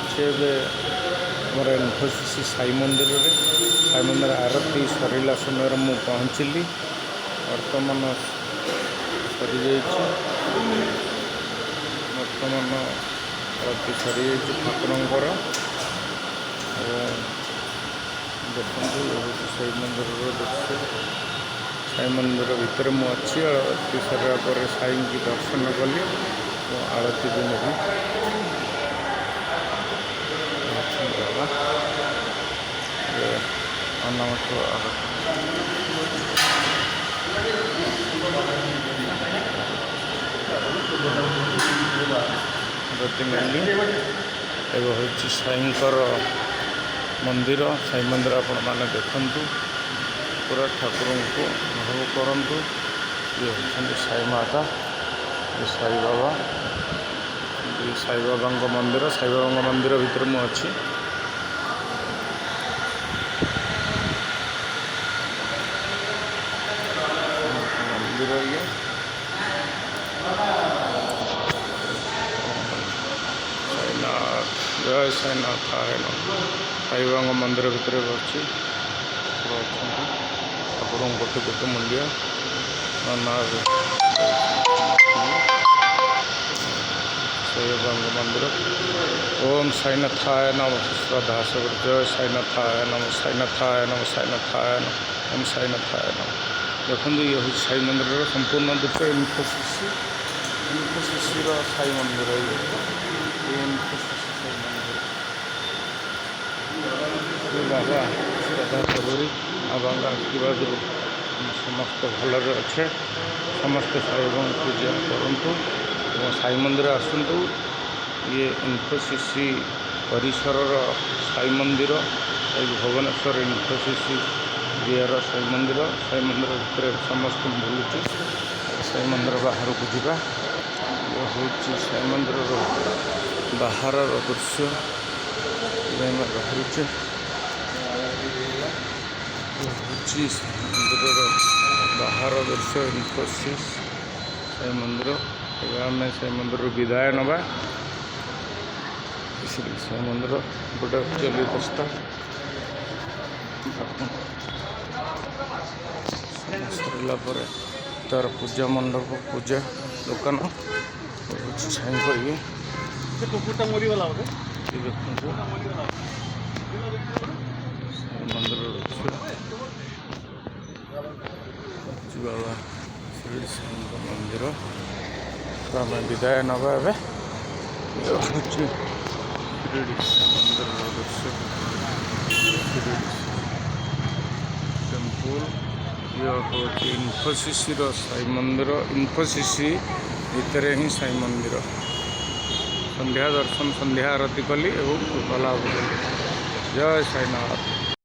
ଅଛି ଏବେ ଆମର ଇନଫୋସିସ୍ ସାଇ ମନ୍ଦିରରେ। ସାଇ ମନ୍ଦିର ଆରତି ସରିଲା ସମୟରେ ମୁଁ ପହଞ୍ଚିଲି। ବର୍ତ୍ତମାନ ସରିଯାଇଛି। ବର୍ତ୍ତମାନ ଆଳତି ସରିଯାଇଛି ଠାକୁରଙ୍କର। ଏବଂ ଦେଖନ୍ତୁ, ଏ ହେଉଛି ସାଇ ମନ୍ଦିରର ଦୃଶ୍ୟ। ସାଇ ମନ୍ଦିର ଭିତରେ ମୁଁ ଅଛି। ଆଳତି ସରିଲା ପରେ ସାଇଙ୍କୁ ଦର୍ଶନ କଲି ଏବଂ ଆଳତି ବି ନେଲି। ଅଛନ୍ତି ବାବା। ଏବେ ନନାଙ୍କଠୁ ଆରତି ନେଲି। ଏବେ ହେଉଛି ସାଇଙ୍କର ମନ୍ଦିର। ସାଇ ମନ୍ଦିର ଆପଣମାନେ ଦେଖନ୍ତୁ, ପୁରା ଠାକୁରଙ୍କୁ ଅନୁଭବ କରନ୍ତୁ। ଇଏ ହେଉଛନ୍ତି ସାଇ ମାତା, ଇଏ ସାଇ ବାବା। ଇଏ ସାଇବାବାଙ୍କ ମନ୍ଦିର। ସାଇବାବାଙ୍କ ମନ୍ଦିର ଭିତରେ ମୁଁ ଅଛି। ମନ୍ଦିର ଇଏ ସାଇନାଥ, ଜୟ ସାଇନାଥ। ସାଇବାବାଙ୍କ ମନ୍ଦିର ଭିତରେ ଅଛି। ଠାକୁର ଅଛନ୍ତି। ଠାକୁରଙ୍କୁ ଗୋଟେ ଗୋଟେ ମୁଣ୍ଡିଆ ନନା। ସାଇବାବାଙ୍କ ମନ୍ଦିର। ଓମ୍ ସାଇନାଥାୟ ନମ। ଶ୍ରଦ୍ଧା ସବୁ। ଜୟ ସାଇନାଥାୟ ନମ, ସାଇନାଥାୟ ନମ, ସାଇନାଥାୟ ନମ, ଓମ୍ ସାଇନାଥାୟ ନମ। ଦେଖନ୍ତୁ, ଇଏ ହେଉଛି ସାଇ ମନ୍ଦିରର ସମ୍ପୂର୍ଣ୍ଣ ଦୃଶ୍ୟ। ଇନଫୋସିସ୍, ଇନଫୋସିସ୍ର ସାଇ ମନ୍ଦିର ଇଏ। ଇନଫୋସିସ୍ ସାଇ ମନ୍ଦିର। ବାବା ଶ୍ରଦ୍ଧା ସବୁରି ବାବାଙ୍କ ଆଶୀର୍ବାଦରୁ ଆମେ ସମସ୍ତେ ଭଲରେ ଅଛେ। ସମସ୍ତେ ସାଇବାବାଙ୍କୁ ପୂଜା କରନ୍ତୁ ଏବଂ ସାଇ ମନ୍ଦିର ଆସନ୍ତୁ। ଇଏ ଇନଫୋସିସ୍ ପରିସରର ସାଇ ମନ୍ଦିର। ଏଇ ଭୁବନେଶ୍ୱର ଇନଫୋସିସ୍ ଏରିଆର ସାଇ ମନ୍ଦିର। ସାଇ ମନ୍ଦିର ଭିତରେ ସମସ୍ତଙ୍କୁ ବୁଲୁଛି। ସାଇ ମନ୍ଦିର ବାହାରକୁ ଯିବା। ଇଏ ହେଉଛି ସାଇ ମନ୍ଦିରର ବାହାରର ଦୃଶ୍ୟ। ଏବେ ଆମେ ବାହାରୁଛେ। ଇଏ ହେଉଛି ସାଇ ମନ୍ଦିରର ବାହାର ଦୃଶ୍ୟ, ଇନଫୋସିସ୍ ସାଇ ମନ୍ଦିର। ଏବେ ଆମେ ସାଇ ମନ୍ଦିରରୁ ବିଦାୟ ନେବା। ଶ୍ରୀ ସାଇ ମନ୍ଦିର ଗୋଟେ ଆକ୍ଚୁଆଲି ରାସ୍ତା। ଆପଣ ସରିଲା ପରେ ତାର ପୂଜା ମଣ୍ଡପ, ପୂଜା ଦୋକାନ ହେଉଛି ସାଇଙ୍କ ଇଏ। ସେ କୁକୁରଟା ମରିଗଲା ବୋଧେ। ଇଏ ଦେଖନ୍ତୁ ସାଇ ମନ୍ଦିରର ଦୃଶ୍ୟ। ହେଉଛି ବାବା ଶିରିଡ଼ି ସାଇଙ୍କ ମନ୍ଦିର। ତ ଆମେ ବିଦାୟ ନେବା ଏବେ। ଇଏ ହେଉଛି ଶିରିଡ଼ି ସାଇ ମନ୍ଦିରର ଦୃଶ୍ୟ, ଶିରିଡ଼ି ଟେମ୍ପୁଲ। ଇଏ ହେଉଛି ଇନଫୋସିସ୍ର ସାଇ ମନ୍ଦିର। ଇନଫୋସିସ୍ ଭିତରେ ହିଁ ସାଇ ମନ୍ଦିର। ସନ୍ଧ୍ୟା ଦର୍ଶନ, ସନ୍ଧ୍ୟା ଆରତି କଲି ଏବଂ କୃପା ଲାଭ କଲି। ଜୟ ସାଇନାଥ।